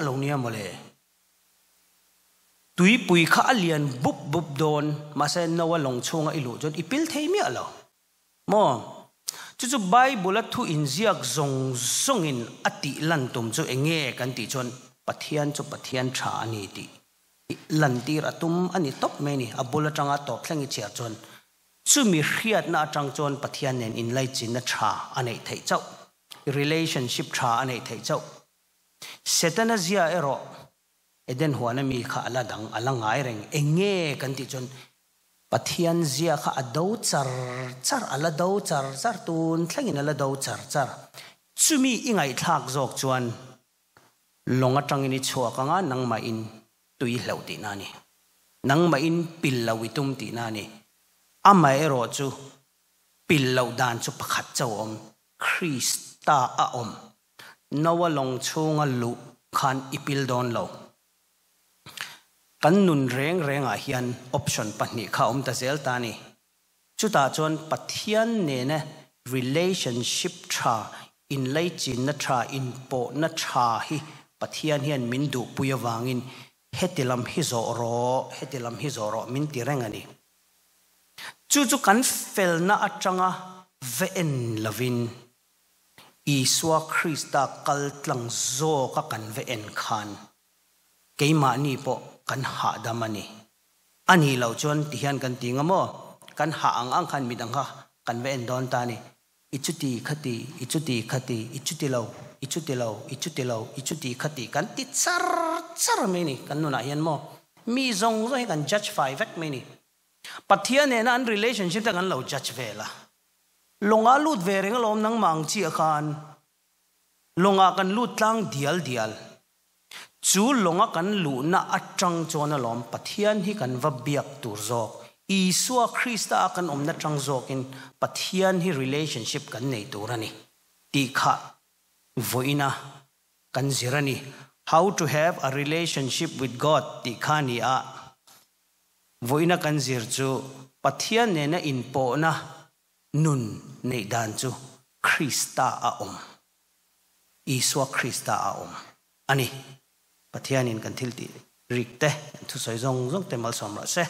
lo nia mawle. Tuipui kha a lian bup bup dawn, mahse Noa lawng chhunga i luh chuan i pil thei miah lo. Maw? Chu chu Bible-a thu inziak zawng zawngin a tih lan tum chu eng nge kan tih chuan Pathian chu Pathian tha a ni tih lantir a tum a ni tawp mai a ni. A bul atanga tawp thleng i chhiar chuan chumi hriatna atang chuan Pathian nen inlaichinna tha a neih theih chauh, relationship tha a neih theih chauh. Setana zia erawh Eden huana mi kha a la dang, a la ngai reng. Eng nge kan tih chuan Pathian zia kha a do char char, a la do char char, tun thlengin a la do char char. Chumi i ngaihthlak zawk chuan lawng atangin i chhuak anga nangmahin tui hlauh tihna a ni. Nangmahin pil lo i tum tihna a ni. Amaherawh chu pil loh dan chu pakhat chauh a awm, Krista a awm. Noa lawng chhunga luh khan i pil dawn lo. Kan nun reng rengah hian option pahnih kha a awm ta zel ta a ni. Chutah chuan Pathian nena relationship tha, inleichinna tha, inpawhna tha hi Pathian hian min duhpui avangin heti lam hi zawh rawh, heti lam hi zawh rawh min ti reng a ni. Chu chu kan felna atanga va en lovin Isua Krista kal tlang zawka kan va en khan keimahni pawh kan hahdam a ni. A nih loh chuan ti hian kan ti nga maw? Kan hah ang ang khan midang kha kan va en dawn ta a ni. I chuti khati, i chuti khati, i chuti lo, i chuti lo, i chuti lo, i chuti khati kan ti char char mai a ni kan nunah hian maw? Mi zawng zawng hi kan judge fai vek mai a ni. Pathian nena an relationship te kan lo judge vel a. Lawngah lut ve reng alawm nangmah ang chiah khan lawngah kan lut tlang dial dial. Chu lawnga kan luhna atang chuan alawm Pathian hi kan va biak tur zawk. Isua Krista a kan awmna tang zawkin Pathian hi relationship kan nei tur a ni tih kha vawiina kan zir a ni. How to have a relationship with God tih kha a ni a. Vawiina kan zir chu Pathian nena inpawhna nun neih dan chu Krista a awm, Isua Krista a awm a ni. Pathianin kan thil tih rik te, kan thusawi zawng zawng te malsawm rawh se.